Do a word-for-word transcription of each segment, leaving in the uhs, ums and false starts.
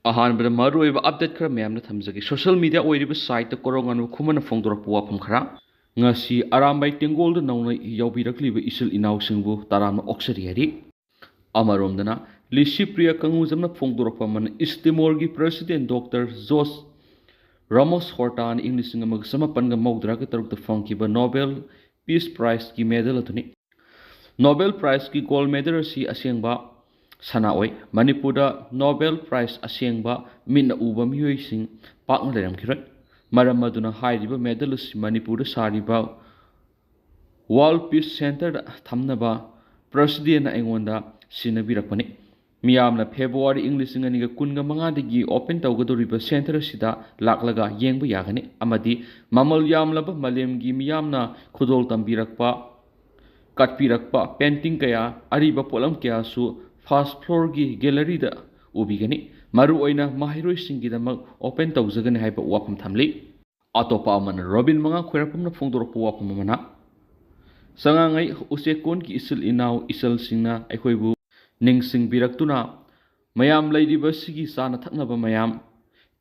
ꯑꯍꯥꯟꯕꯗ ꯃꯔꯨꯑꯣꯏꯕ ꯑꯞꯗꯦꯠ ꯈꯔ ꯃꯌꯥꯝꯅ ꯊꯝꯖꯒꯦ꯫ ꯁꯣꯁꯤꯌꯦꯜ ꯃꯤꯗꯤꯌꯥ ꯑꯣꯏꯔꯤꯕ ꯁꯥꯏꯠꯇ ꯀꯣꯔꯧꯉꯥꯟꯕ ꯈꯨꯃꯟꯅ ꯐꯣꯡꯗꯣꯔꯛꯄ ꯋꯥꯐꯝ ꯈꯔ꯫ ꯉꯁꯤ ꯑꯔꯥꯝꯕꯥꯏ ꯇꯦꯡꯒꯣꯜꯗ ꯅꯧꯅ ꯌꯥꯎꯕꯤꯔꯛꯂꯤꯕ ꯏꯆꯤꯜ ꯏꯅꯥꯎꯁꯤꯡꯕꯨ ꯇꯔꯥꯝꯅ ꯑꯣꯛꯆꯔꯤ ꯍꯥꯏꯔꯤ꯫ ꯑꯃꯔꯣꯝꯗꯅ ꯂꯤꯁꯤꯄ꯭ꯔꯤꯌꯥ ꯀꯪꯒꯨꯖꯝꯅ ꯐꯣꯡꯗꯣꯔꯛꯄ ꯑꯃꯅ ꯏꯁ ꯇꯤꯃꯣꯔꯒꯤ ꯄ꯭ꯔꯦꯁꯤꯗꯦꯟ ꯗꯣꯛꯇꯔ ꯖꯣꯁ ꯔꯥꯃꯣꯁ ꯍꯣꯔꯇꯥꯅ ꯏꯪ ꯂꯤꯁꯤꯡ ꯑꯃꯒ ꯆꯃꯥꯄꯟꯒ ꯃꯧꯗ꯭ꯔꯥꯒ ꯇꯔꯨꯛꯇ ꯐꯪꯈꯤꯕ ꯅꯣꯕꯦꯜ ꯄꯤꯁ ꯄ꯭ꯔꯥꯏꯖꯀꯤ ꯃꯦꯗꯜ ꯑꯗꯨꯅꯤ꯫ ꯅꯣꯕꯦꯜ ꯄ꯭ꯔꯥꯏꯖꯀꯤ ꯒꯣꯜ ꯃꯦꯗꯜ ꯑꯁꯤ ꯑꯁꯦꯡꯕ ꯁꯅꯥ ꯑꯣꯏ꯫ ꯃꯅꯤꯄꯨꯔꯗ ꯅꯣꯕꯦꯜ ꯄ꯭ꯔꯥꯏꯖ ꯑꯁꯦꯡꯕ ꯃꯤꯠꯅ ꯎꯕ ꯃꯤꯑꯣꯏꯁꯤꯡ ꯄꯥꯛꯅ ꯂꯩꯔꯝꯈꯤꯔꯣꯏ꯫ ꯃꯔꯝ ꯑꯗꯨꯅ ꯍꯥꯏꯔꯤꯕ ꯃꯦꯗꯜ ꯑꯁꯤ ꯃꯅꯤꯄꯨꯔꯗ ꯁꯥꯔꯤꯕ ꯋꯥꯔꯜ ꯄꯤꯁ ꯁꯦꯟꯇꯔꯗ ꯊꯝꯅꯕ ꯄ꯭ꯔꯦꯁꯤꯗꯦꯟꯅ ꯑꯩꯉꯣꯟꯗ ꯁꯤꯟꯅꯕꯤꯔꯛꯄꯅꯤ꯫ ꯃꯤꯌꯥꯝꯅ ꯐꯦꯕ꯭ꯔꯨꯋꯥꯔꯤ ꯏꯪ ꯂꯤꯁꯤꯡ ꯑꯅꯤꯒ ꯀꯨꯟꯒ ꯃꯉꯥꯗꯒꯤ ꯑꯣꯄꯟ ꯇꯧꯒꯗꯧꯔꯤꯕ ꯁꯦꯟꯇꯔ ꯑꯁꯤꯗ ꯂꯥꯛꯂꯒ ꯌꯦꯡꯕ ꯌꯥꯒꯅꯤ ꯑꯃꯗꯤ ꯃꯃꯜ ꯌꯥꯝꯂꯕ ꯃꯥꯂꯦꯝꯒꯤ ꯃꯤꯌꯥꯝꯅ ꯈꯨꯗꯣꯜ ꯇꯝꯕꯤꯔꯛꯄ, ꯀꯠꯄꯤꯔꯛꯄ ꯄꯦꯟꯇꯤꯡ ꯀꯌꯥ, ꯑꯔꯤꯕ ꯄꯣꯠꯂꯝ ꯀꯌꯥꯁꯨ ꯐꯥꯔꯁ ꯐ꯭ꯂꯣꯔꯒꯤ ꯒꯦꯂꯔꯤꯗ ꯎꯕꯤꯒꯅꯤ꯫ ꯃꯔꯨꯑꯣꯏꯅ ꯃꯍꯩꯔꯣꯏꯁꯤꯡꯒꯤꯗꯃꯛ ꯑꯣꯄꯟ ꯇꯧꯖꯒꯅꯤ ꯍꯥꯏꯕ ꯋꯥꯐꯝ ꯊꯝꯂꯤ꯫ ꯑꯇꯣꯞꯄ ꯑꯃꯅ ꯔꯣꯕꯤꯟ ꯃꯉꯥ ꯈꯣꯏꯔꯥꯛꯄꯝꯅ ꯐꯣꯡꯗꯣꯔꯛꯄ ꯋꯥꯐꯝ ꯑꯃꯅ, ꯆꯉꯥꯡꯉꯩ ꯎꯆꯦꯛꯀꯣꯟꯒꯤ ꯏꯆꯤꯜ ꯏꯅꯥꯎ ꯏꯆꯜꯁꯤꯡꯅ ꯑꯩꯈꯣꯏꯕꯨ ꯅꯤꯡꯁꯤꯡꯕꯤꯔꯛꯇꯨꯅ ꯃꯌꯥꯝ ꯂꯩꯔꯤꯕꯁꯤꯒꯤ ꯆꯥꯅ ꯊꯛꯅꯕ ꯃꯌꯥꯝ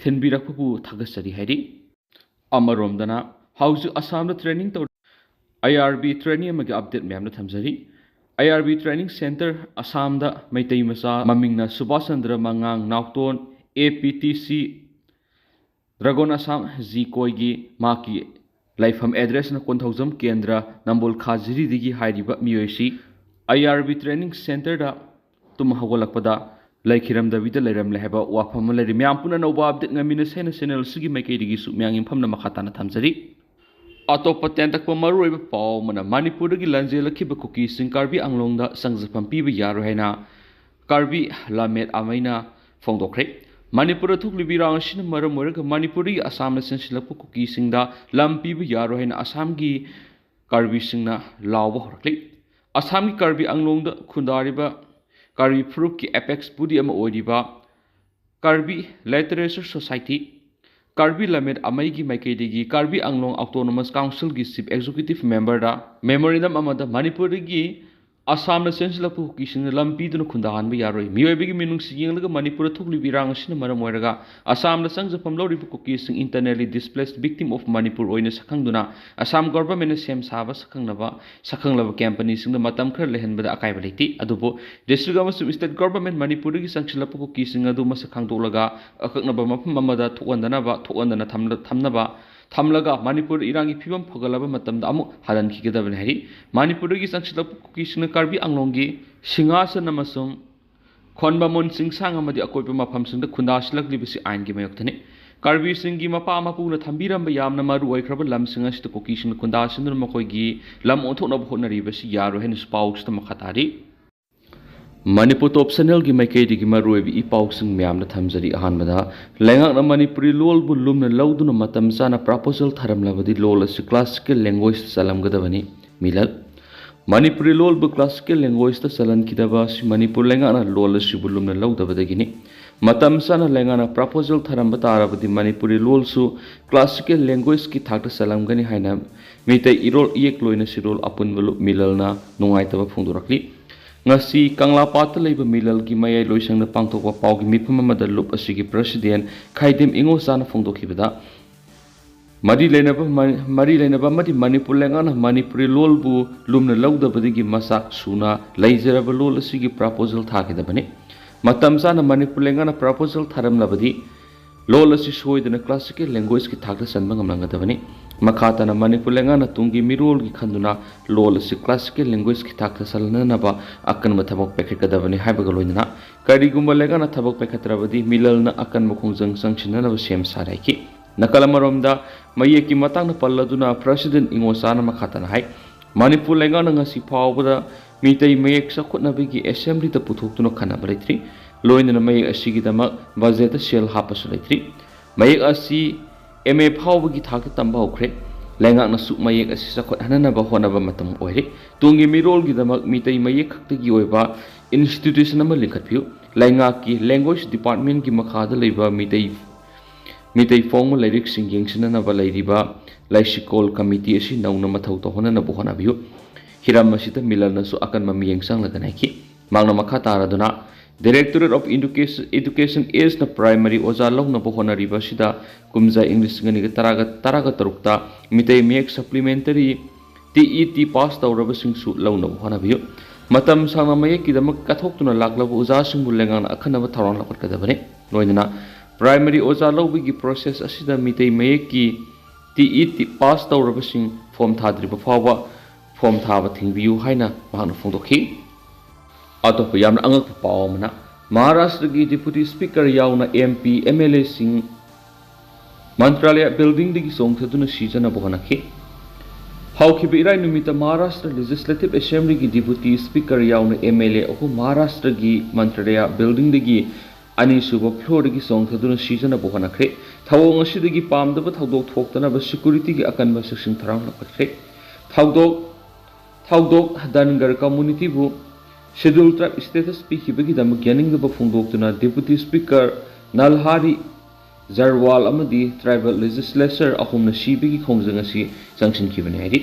ꯊꯤꯟꯕꯤꯔꯛꯄꯕꯨ ꯊꯥꯒꯠꯆꯔꯤ ꯍꯥꯏꯔꯤ꯫ ꯑꯃꯔꯣꯝꯗꯅ ꯍꯧꯖꯤꯛ ꯑꯁꯥꯝꯗ ꯇ꯭ꯔꯦꯅꯤꯡ ꯇꯧꯔꯤ ꯑꯥꯏ ꯑꯥꯔ ꯕꯤ ꯇ꯭ꯔꯦꯅꯤꯡ ꯑꯃꯒꯤ ꯑꯞꯗꯦꯠ ꯃꯌꯥꯝꯅ ꯊꯝꯖꯔꯤ꯫ I R B training centre ꯑꯁꯥꯝꯗ ꯃꯩꯇꯩ ꯃꯆꯥ ꯃꯃꯤꯡꯅ ꯁꯨꯕꯥꯁ ꯆꯟꯗ꯭ꯔ ꯃꯉꯥꯡ ꯅꯥꯎꯇꯣꯟ, A P T C dragon Assam ꯖꯤ ꯀꯣꯏꯒꯤ ꯃꯍꯥꯛꯀꯤ ꯂꯩꯐꯝ ꯑꯦꯗ꯭ꯔꯦꯁꯅ ꯀꯣꯟꯊꯧꯖꯝ ꯀꯦꯟꯗ꯭ꯔ ꯅꯝꯕꯣꯜ ꯈꯥꯖꯤꯔꯤꯗꯒꯤ ꯍꯥꯏꯔꯤꯕ ꯃꯤꯑꯣꯏꯁꯤ ꯑꯥꯏ ꯑꯥꯔ ꯕꯤ ꯇ꯭ꯔꯦꯅꯤꯡ ꯁꯦꯟꯇꯔꯗ ꯇꯨꯝ ꯍꯧꯒꯠꯂꯛꯄꯗ ꯂꯩꯈꯤꯔꯝꯗꯕꯤꯗ ꯂꯩꯔꯝꯂꯦ ꯍꯥꯏꯕ ꯋꯥꯐꯝ ꯑꯃ ꯂꯩꯔꯤ꯫ ꯃꯌꯥꯝ ꯄꯨꯟꯅ ꯑꯅꯧꯕ ꯑꯞꯗꯦꯠ ꯉꯥꯏꯃꯤꯟꯅꯁꯦ ꯍꯥꯏꯅ ꯆꯦꯅꯦꯜ ꯑꯁꯤꯒꯤ ꯃꯥꯏꯀꯩꯗꯒꯤꯁꯨ ꯃꯌꯥꯝꯒꯤ ꯃꯐꯝꯗ ꯃꯈꯥ ꯇꯥꯅ ꯊꯝꯖꯔꯤ꯫ ꯑꯇꯣꯞꯄ ꯇꯦꯟꯇꯛꯄ ꯃꯔꯨꯑꯣꯏꯕ ꯄꯥꯎ ꯑꯃꯅ ꯃꯅꯤꯄꯨꯔꯗꯒꯤ ꯂꯥꯟꯖꯦꯜꯂꯛꯈꯤꯕ ꯀꯨꯀꯤꯁꯤꯡ ꯀꯥꯔꯕꯤ ꯑꯪꯂꯣꯡꯗ ꯆꯪꯖꯐꯝ ꯄꯤꯕ ꯌꯥꯔꯣꯏ ꯍꯥꯏꯅ ꯀꯥꯔꯕꯤ ꯂꯃꯦꯠ ꯑꯃꯩꯅ ꯐꯣꯡꯗꯣꯛꯈ꯭ꯔꯦ꯫ ꯃꯅꯤꯄꯨꯔꯗ ꯊꯣꯛꯂꯤꯕ ꯏꯔꯥꯡ ꯑꯁꯤꯅ ꯃꯔꯝ ꯑꯣꯏꯔꯒ ꯃꯅꯤꯄꯨꯔꯗꯒꯤ ꯑꯁꯥꯝꯗ ꯆꯪꯁꯤꯜꯂꯛꯄ ꯀꯨꯀꯤꯁꯤꯡꯗ ꯂꯝ ꯄꯤꯕ ꯌꯥꯔꯣꯏ ꯍꯥꯏꯅ ꯑꯁꯥꯝꯒꯤ ꯀꯥꯔꯕꯤꯁꯤꯡꯅ ꯂꯥꯎꯕ ꯍꯧꯔꯛꯂꯤ꯫ ꯑꯁꯥꯝꯒꯤ ꯀꯥꯔꯕꯤ ꯑꯪꯂꯣꯡꯗ ꯈꯨꯟꯗꯥꯔꯤꯕ ꯀꯥꯔꯕꯤ ꯐꯨꯔꯨꯞꯀꯤ ꯑꯦꯄꯦꯛꯁ ꯕꯣꯗꯤ ꯑꯃ ꯑꯣꯏꯔꯤꯕ ꯀꯥꯔꯕꯤ ꯂꯤꯇꯔꯦꯆꯔ ꯁꯣꯁꯥꯏꯇꯤ, ꯀꯥꯔꯕꯤ ꯂꯃꯦꯠ ꯑꯃꯩꯒꯤ ꯃꯥꯏꯀꯩꯗꯒꯤ ꯀꯥꯔꯕꯤ ꯑꯪꯂꯣꯡ ꯑꯣꯇꯣꯅꯣꯃꯁ ꯀꯥꯎꯟꯁꯤꯜꯒꯤ ꯆꯤꯐ ꯑꯦꯛꯖꯤꯀ꯭ꯌꯨꯇꯤꯚ ꯃꯦꯝꯕꯔꯗ ꯃꯦꯃꯣꯔꯦꯟꯗꯝ ꯑꯃꯗ ꯃꯅꯤꯄꯨꯔꯗꯒꯤ ꯑꯁꯥꯝꯅ ꯆꯦꯟꯁꯤꯜꯂꯛꯄ ꯀꯨꯀꯤꯁꯤꯡꯅ ꯂꯝ ꯄꯤꯗꯨꯅ ꯈꯨꯟꯗꯥꯍꯟꯕ ꯌꯥꯔꯣꯏ꯫ ꯃꯤꯑꯣꯏꯕꯒꯤ ꯃꯤꯅꯨꯡꯁꯤ ꯌꯦꯡꯂꯒ ꯃꯅꯤꯄꯨꯔꯗ ꯊꯣꯛꯂꯤꯕ ꯏꯔꯥꯡ ꯑꯁꯤꯅ ꯃꯔꯝ ꯑꯣꯏꯔꯒ ꯑꯁꯥꯝꯗ ꯆꯪꯖꯐꯝ ꯂꯧꯔꯤꯕ ꯀꯨꯀꯤꯁꯤꯡ, Internally Displaced Victim of Manipur, ꯑꯣꯏꯅ ꯁꯛꯈꯪꯗꯨꯅ ꯑꯁꯥꯝ ꯒꯣꯚꯔꯟꯃꯦꯟꯠꯅ ꯁꯦꯝ ꯁꯥꯕ ꯁꯛꯈꯪꯅꯕ ꯁꯛꯈꯪꯂꯕ ꯀꯝꯄꯅꯤꯁꯤꯡꯗ ꯃꯇꯝ ꯈꯔ ꯂꯩꯍꯟꯕꯗ ꯑꯀꯥꯏꯕ ꯂꯩꯇꯦ꯫ ꯑꯗꯨꯕꯨ ꯗꯤꯁꯇ꯭ꯔꯤꯛ ꯑꯃꯁꯨꯡ ꯁ꯭ꯇꯦꯠ ꯒꯣꯚꯔꯟꯃꯦꯟꯠ ꯃꯅꯤꯄꯨꯔꯗꯒꯤ ꯆꯪꯁꯤꯜꯂꯛꯄ ꯀꯨꯀꯤꯁꯤꯡ ꯑꯗꯨ ꯃꯁꯛ ꯈꯪꯗꯣꯛꯂꯒ ꯑꯀꯛꯅꯕ ꯃꯐꯝ ꯑꯃꯗ ꯊꯣꯛꯍꯟꯗꯅꯕ ꯊꯣꯛꯍꯟꯗꯅ ꯊꯝꯂ- ꯊꯝꯅꯕ ꯊꯝꯂꯒ ꯃꯅꯤꯄꯨꯔꯗ ꯏꯔꯥꯡꯒꯤ ꯐꯤꯕꯝ ꯐꯒꯠꯂꯕ ꯃꯇꯝꯗ ꯑꯃꯨꯛ ꯍꯜꯍꯟꯈꯤꯒꯗꯕꯅꯤ ꯍꯥꯏꯔꯤ꯫ ꯃꯅꯤꯄꯨꯔꯗꯒꯤ ꯆꯪꯁꯤꯜꯂꯛꯄ ꯀꯨꯀꯤꯁꯤꯡꯅ ꯀꯥꯔꯕꯤ ꯑꯪꯂꯣꯡꯒꯤ ꯁꯤꯡꯍꯥꯁꯟ ꯑꯃꯁꯨꯡ ꯈꯣꯟꯕꯥꯃꯣꯟ ꯆꯤꯡꯁꯥꯡ ꯑꯃꯗꯤ ꯑꯀꯣꯏꯕ ꯃꯐꯝꯁꯤꯡꯗ ꯈꯨꯟꯗꯥꯁꯤꯜꯂꯛꯂꯤꯕꯁꯤ ꯑꯥꯏꯟꯒꯤ ꯃꯥꯌꯣꯛꯇꯅꯤ꯫ ꯀꯥꯔꯕꯤꯁꯤꯡꯒꯤ ꯃꯄꯥ ꯃꯄꯨꯅ ꯊꯝꯕꯤꯔꯝꯕ ꯌꯥꯝꯅ ꯃꯔꯨ ꯑꯣꯏꯈ꯭ꯔꯕ ꯂꯝꯁꯤꯡ ꯑꯁꯤꯗ ꯀꯨꯀꯤꯁꯤꯡꯅ ꯈꯨꯟꯗꯥꯁꯤꯟꯗꯨꯅ ꯃꯈꯣꯏꯒꯤ ꯂꯝ ꯑꯣꯟꯊꯣꯛꯅꯕ ꯍꯣꯠꯅꯔꯤꯕꯁꯤ ꯌꯥꯔꯣꯏ ꯍꯥꯏꯅꯁꯨ ꯄꯥꯎꯁꯤꯗ ꯃꯈꯥ ꯇꯥꯔꯤ꯫ ꯃꯅꯤꯄꯨꯔ ꯇꯣꯞ ꯆꯦꯅꯦꯜꯒꯤ ꯃꯥꯏꯀꯩꯗꯒꯤ ꯃꯔꯨꯑꯣꯏꯕ ꯏ ꯄꯥꯎꯁꯤꯡ ꯃꯌꯥꯝꯗ ꯊꯝꯖꯔꯤ꯫ ꯑꯍꯥꯟꯕꯗ, ꯂꯩꯉꯥꯛꯅ ꯃꯅꯤꯄꯨꯔꯤ ꯂꯣꯜꯕꯨ ꯂꯨꯝꯅ ꯂꯧꯗꯨꯅ ꯃꯇꯝ ꯆꯥꯅ ꯄ꯭ꯔꯄꯣꯖꯦꯜ ꯊꯥꯔꯝꯂꯕꯗꯤ ꯂꯣꯜ ꯑꯁꯤ ꯀ꯭ꯂꯥꯁꯤꯀꯦꯜ ꯂꯦꯡꯒ꯭ꯋꯦꯖꯇ ꯆꯜꯂꯝꯒꯗꯕꯅꯤ꯫ ꯃꯤꯂꯜ꯫ ꯃꯅꯤꯄꯨꯔꯤ ꯂꯣꯜꯕꯨ ꯀ꯭ꯂꯥꯁꯤꯀꯦꯜ ꯂꯦꯡꯒ꯭ꯋꯦꯖꯇ ꯆꯜꯍꯟꯈꯤꯗꯕ ꯑꯁꯤ ꯃꯅꯤꯄꯨꯔ ꯂꯩꯉꯥꯛꯅ ꯂꯣꯜ ꯑꯁꯤꯕꯨ ꯂꯨꯝꯅ ꯂꯧꯗꯕꯗꯒꯤꯅꯤ꯫ ꯃꯇꯝ ꯆꯥꯅ ꯂꯩꯉꯥꯛꯅ ꯄ꯭ꯔꯄꯣꯖꯦꯜ ꯊꯥꯔꯝꯕ ꯇꯥꯔꯕꯗꯤ ꯃꯅꯤꯄꯨꯔꯤ ꯂꯣꯜꯁꯨ ꯀ꯭ꯂꯥꯁꯤꯀꯦꯜ ꯂꯦꯡꯒ꯭ꯋꯦꯖꯀꯤ ꯊꯥꯛꯇ ꯆꯜꯂꯝꯒꯅꯤ ꯍꯥꯏꯅ ꯃꯤꯇꯩ ꯏꯔꯣꯜ ꯏꯌꯦꯛ ꯂꯣꯏꯅ ꯁꯤꯔꯣꯜ ꯑꯄꯨꯟꯕ ꯂꯨꯞ ꯃꯤꯂꯜꯅ ꯅꯨꯡꯉꯥꯏꯇꯕ ꯐꯣꯡꯗꯣꯔꯛꯂꯤ꯫ ꯉꯁꯤ ꯀꯪꯂꯥꯄꯥꯠꯇ ꯂꯩꯕ ꯃꯤꯂꯜꯒꯤ ꯃꯌꯥꯏ ꯂꯣꯏꯁꯪꯗ ꯄꯥꯡꯊꯣꯛꯄ ꯄꯥꯎꯒꯤ ꯃꯤꯐꯝ ꯑꯃꯗ ꯂꯨꯞ ꯑꯁꯤꯒꯤ ꯄ꯭ꯔꯁꯤꯗꯦꯟ ꯈꯥꯏꯗꯦꯝ ꯏꯉꯣꯆꯥꯅ ꯐꯣꯡꯗꯣꯛꯈꯤꯕꯗ, ꯃꯔꯤ ꯂꯩꯅꯕ ꯃ-, ꯃꯔꯤ ꯂꯩꯅꯕ ꯑꯃꯗꯤ ꯃꯅꯤꯄꯨꯔ ꯂꯩꯉꯥꯛꯅ ꯃꯅꯤꯄꯨꯔꯤ ꯂꯣꯜꯕꯨ ꯂꯨꯝꯅ ꯂꯧꯗꯕꯗꯒꯤ ꯃꯆꯥꯛ ꯁꯨꯅ ꯂꯩꯖꯔꯕ ꯂꯣꯜ ꯑꯁꯤꯒꯤ ꯄ꯭ꯔꯄꯣꯖꯦꯜ ꯊꯥꯈꯤꯗꯕꯅꯤ꯫ ꯃꯇꯝ ꯆꯥꯅ ꯃꯅꯤꯄꯨꯔ ꯂꯩꯉꯥꯛꯅ ꯄ꯭ꯔꯄꯣꯖꯦꯜ ꯊꯥꯔꯝꯂꯕꯗꯤ ꯂꯣꯜ ꯑꯁꯤ ꯁꯣꯏꯗꯅ ꯀ꯭ꯂꯥꯁꯤꯀꯦꯜ ꯂꯦꯡꯒ꯭ꯋꯦꯖꯀꯤ ꯊꯥꯛꯇ ꯆꯟꯕ ꯉꯝꯂꯝꯒꯗꯕꯅꯤ꯫ ꯃꯈꯥ ꯇꯥꯅ ꯃꯅꯤꯄꯨꯔ ꯂꯩꯉꯥꯛꯅ ꯇꯨꯡꯒꯤ ꯃꯤꯔꯣꯜꯒꯤ ꯈꯟꯗꯨꯅ ꯂꯣꯜ ꯑꯁꯤ ꯀ꯭ꯂꯥꯁꯤꯀꯦꯜ ꯂꯦꯡꯒ꯭ꯋꯦꯖꯀꯤ ꯊꯥꯛꯇ ꯆꯜꯍꯟꯅꯅꯕ ꯑꯀꯟꯕ ꯊꯕꯛ ꯄꯥꯏꯈꯠꯀꯗꯕꯅꯤ ꯍꯥꯏꯕꯒ ꯂꯣꯏꯅꯅ, ꯀꯔꯤꯒꯨꯝꯕ ꯂꯩꯉꯥꯛꯅ ꯊꯕꯛ ꯄꯥꯏꯈꯠꯇ꯭ꯔꯕꯗꯤ ꯃꯤꯂꯜꯅ ꯑꯀꯟꯕ ꯈꯣꯡꯖꯪ ꯆꯪꯁꯤꯟꯅꯅꯕ ꯁꯦꯝ ꯁꯥꯔꯦ ꯍꯥꯏꯈꯤ꯫ ꯅꯥꯀꯜ ꯑꯃꯔꯣꯝꯗ, ꯃꯌꯦꯛꯀꯤ ꯃꯇꯥꯡꯗ ꯄꯜꯂꯗꯨꯅ ꯄ꯭ꯔꯁꯤꯗꯦꯟ ꯏꯉꯣꯆꯥꯅ ꯃꯈꯥ ꯇꯥꯅ ꯍꯥꯏ, ꯃꯅꯤꯄꯨꯔ ꯂꯩꯉꯥꯛꯅ ꯉꯁꯤ ꯐꯥꯎꯕꯗ ꯃꯤꯇꯩ ꯃꯌꯦꯛ ꯆꯥꯎꯈꯠꯅꯕꯒꯤ ꯑꯦꯁꯦꯝꯕ꯭ꯂꯤꯗ ꯄꯨꯊꯣꯛꯇꯨꯅ ꯈꯟꯅꯕ ꯂꯩꯇ꯭ꯔꯤ꯫ ꯂꯣꯏꯅꯅ ꯃꯌꯦꯛ ꯑꯁꯤꯒꯤꯗꯃꯛ ꯕꯖꯦꯠꯇ ꯁꯦꯜ ꯍꯥꯞꯄꯁꯨ ꯂꯩꯇ꯭ꯔꯤ꯫ ꯃꯌꯦꯛ ꯑꯁꯤ ꯑꯦꯝ ꯑꯦ ꯐꯥꯎꯕꯒꯤ ꯊꯥꯛꯇ ꯇꯝꯕ ꯍꯧꯈ꯭ꯔꯦ꯫ ꯂꯩꯉꯥꯛꯅꯁꯨ ꯃꯌꯦꯛ ꯑꯁꯤ ꯆꯥꯎꯈꯠꯍꯟꯅꯅꯕ ꯍꯣꯠꯅꯕ ꯃꯇꯝ ꯑꯣꯏꯔꯦ꯫ ꯇꯨꯡꯒꯤ ꯃꯤꯔꯣꯜꯒꯤꯗꯃꯛ ꯃꯤꯇꯩ ꯃꯌꯦꯛ ꯈꯛꯇꯒꯤ ꯑꯣꯏꯕ ꯏꯟꯁꯇꯤꯇ꯭ꯌꯨꯁꯟ ꯑꯃ ꯂꯤꯡꯈꯠꯄꯤꯌꯨ꯫ ꯂꯩꯉꯥꯛꯀꯤ ꯂꯦꯡꯒ꯭ꯋꯦꯖ ꯗꯤꯄꯥꯔꯠꯃꯦꯟꯒꯤ ꯃꯈꯥꯗ ꯂꯩꯕ ꯃꯤꯇꯩ, ꯃꯤꯇꯩ ꯐꯣꯡꯕ ꯂꯥꯏꯔꯤꯛꯁꯤꯡ ꯌꯦꯡꯁꯤꯟꯅꯅꯕ ꯂꯩꯔꯤꯕ ꯂꯩꯁꯤꯀꯣꯜ ꯀꯃꯤꯇꯤ ꯑꯁꯤ ꯅꯧꯅ ꯃꯊꯧ ꯇꯧꯍꯟꯅꯅꯕ ꯍꯣꯠꯅꯕꯤꯌꯨ꯫ ꯍꯤꯔꯝ ꯑꯁꯤꯗ ꯃꯤꯂꯟꯅꯁꯨ ꯑꯀꯟꯕ ꯃꯤꯠꯌꯦꯡ ꯆꯪꯂꯒ ꯅꯩꯈꯤ꯫ ꯃꯍꯥꯛꯅ ꯃꯈꯥ ꯇꯥꯔꯗꯨꯅ, Directorate of Education, Education Sꯅ primary ꯑꯣꯖꯥ ꯂꯧꯅꯕ ꯍꯣꯠꯅꯔꯤꯕ ꯑꯁꯤꯗ ꯀꯨꯝꯖꯥ ꯏꯪ ꯂꯤꯁꯤꯡ ꯑꯅꯤꯒ ꯇꯔꯥꯒ ꯇꯔꯥꯒ ꯇꯔꯨꯛꯇ ꯃꯤꯇꯩ ꯃꯌꯦꯛ supplementary TET pass ꯇꯧꯔꯕꯁꯤꯡꯁꯨ ꯂꯧꯅꯕ ꯍꯣꯠꯅꯕꯤꯌꯨ꯫ ꯃꯇꯝ ꯁꯥꯡꯅ ꯃꯌꯦꯛꯀꯤꯗꯃꯛ ꯀꯠꯊꯣꯛꯇꯨꯅ ꯂꯥꯛꯂꯕ ꯑꯣꯖꯥꯁꯤꯡꯕꯨ ꯂꯩꯉꯥꯛꯅ ꯑꯈꯟꯅꯕ ꯊꯧꯔꯥꯡ ꯂꯧꯈꯠꯀꯗꯕꯅꯤ꯫ ꯂꯣꯏꯅꯅ primary ꯑꯣꯖꯥ ꯂꯧꯕꯒꯤ process ꯑꯁꯤꯗ ꯃꯤꯇꯩ ꯃꯌꯦꯛꯀꯤ TET pass ꯇꯧꯔꯕꯁꯤꯡ form ꯊꯥꯗ꯭ꯔꯤꯕ ꯐꯥꯎꯕ form ꯊꯥꯕ ꯊꯤꯡꯕꯤꯌꯨ ꯍꯥꯏꯅ ꯃꯍꯥꯛꯅ ꯐꯣꯡꯗꯣꯛꯈꯤ꯫ ꯑꯇꯣꯞꯄ ꯌꯥꯝꯅ ꯑꯉꯛꯄ ꯄꯥꯎ ꯑꯃꯅ, ꯃꯍꯥꯔꯥꯁꯇ꯭ꯔꯒꯤ Deputy Speaker ꯌꯥꯎꯅ MP, MLAꯁꯤꯡ ꯃꯟꯇ꯭ꯔꯥꯂꯌ buildingꯗꯒꯤ ꯆꯣꯡꯊꯗꯨꯅ ꯁꯤꯖꯅꯕ ꯍꯣꯠꯅꯈꯤ꯫ ꯍꯧꯈꯤꯕ ꯏꯔꯥꯏ ꯅꯨꯃꯤꯠꯇ ꯃꯍꯥꯔꯥꯁꯇ꯭ꯔ Legislative Assemblyꯒꯤ Deputy Speaker ꯌꯥꯎꯅ MLA ꯑꯍꯨꯝ ꯃꯍꯥꯔꯥꯁꯇ꯭ꯔꯒꯤ ꯃꯟꯇ꯭ꯔꯥꯂꯌ buildingꯗꯒꯤ ꯑꯅꯤꯁꯨꯕ floorꯗꯒꯤ ꯆꯣꯡꯊꯗꯨꯅ ꯁꯤꯖꯅꯕ ꯍꯣꯠꯅꯈ꯭ꯔꯦ꯫ ꯊꯧꯑꯣꯡ ꯑꯁꯤꯗꯒꯤ ꯄꯥꯝꯗꯕ ꯊꯧꯗꯣꯛ ꯊꯣꯛꯇꯅꯕ securityꯒꯤ ꯑꯀꯟꯕ ꯆꯦꯛꯁꯤꯟ ꯊꯧꯔꯥꯡ ꯂꯧꯈꯠꯈ꯭ꯔꯦ꯫ ꯊꯧꯗꯣꯛ ꯊꯧꯗꯣꯛ ꯙꯟꯒꯔ communityꯕꯨ Scheduled Tribe status ꯄꯤꯈꯤꯕꯒꯤꯗꯃꯛ ꯌꯥꯅꯤꯡꯗꯕ ꯐꯣꯡꯗꯣꯛꯇꯨꯅ Deputy Speaker ꯅꯜꯍꯥꯔꯤ ꯖꯔꯋꯥꯜ ꯑꯃꯗꯤ tribal legislature ꯑꯍꯨꯝꯅ ꯁꯤꯕꯒꯤ ꯈꯣꯡꯖꯪ ꯑꯁꯤ ꯆꯪꯁꯤꯟꯈꯤꯕꯅꯤ ꯍꯥꯏꯔꯤ꯫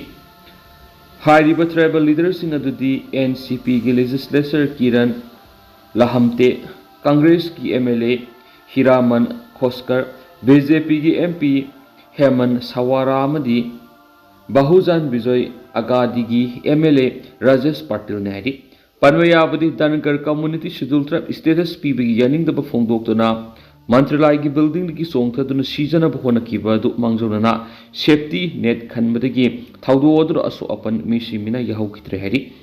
ꯍꯥꯏꯔꯤꯕ tribal leaderꯁꯤꯡ ꯑꯗꯨꯗꯤ NCPꯒꯤ legislature ꯀꯤꯔꯟ ꯂꯍꯝꯇꯦ, ꯀꯪꯒ꯭ꯔꯦꯁꯀꯤ MLA ꯍꯤꯔꯥꯃꯟ ꯈꯣꯁꯀꯔ, BJPꯒꯤ MP ꯍꯦꯃꯟ ꯁꯋꯥꯔꯥ ꯑꯃꯗꯤ ꯕꯍꯨꯖꯟ ꯕꯤꯖꯣꯏ ꯑꯒꯥꯗꯤꯒꯤ MLA ꯔꯥꯖꯦꯁ ꯄꯥꯇꯤꯜꯅꯤ ꯍꯥꯏꯔꯤ꯫ ꯄꯟꯕ ꯌꯥꯕꯗꯤ, ꯙꯟꯒꯔ community Scheduled Tribe status ꯄꯤꯕꯒꯤ ꯌꯥꯅꯤꯡꯗꯕ ꯐꯣꯡꯗꯣꯛꯇꯨꯅ ꯃꯟꯇ꯭ꯔꯥꯂꯌꯒꯤ buildingꯗꯒꯤ ꯆꯣꯡꯊꯗꯨꯅ ꯁꯤꯖꯅꯕ ꯍꯣꯠꯅꯈꯤꯕ ꯑꯗꯨ ꯃꯥꯡꯖꯧꯅꯅ safety net ꯈꯟꯕꯗꯒꯤ ꯊꯧꯗꯣꯛ ꯑꯗꯨꯗ ꯑꯁꯣꯛ ꯑꯄꯟ ꯃꯤꯁꯤ ꯃꯤꯅ ꯌꯥꯍꯧꯈꯤꯗ꯭ꯔꯦ ꯍꯥꯏꯔꯤ꯫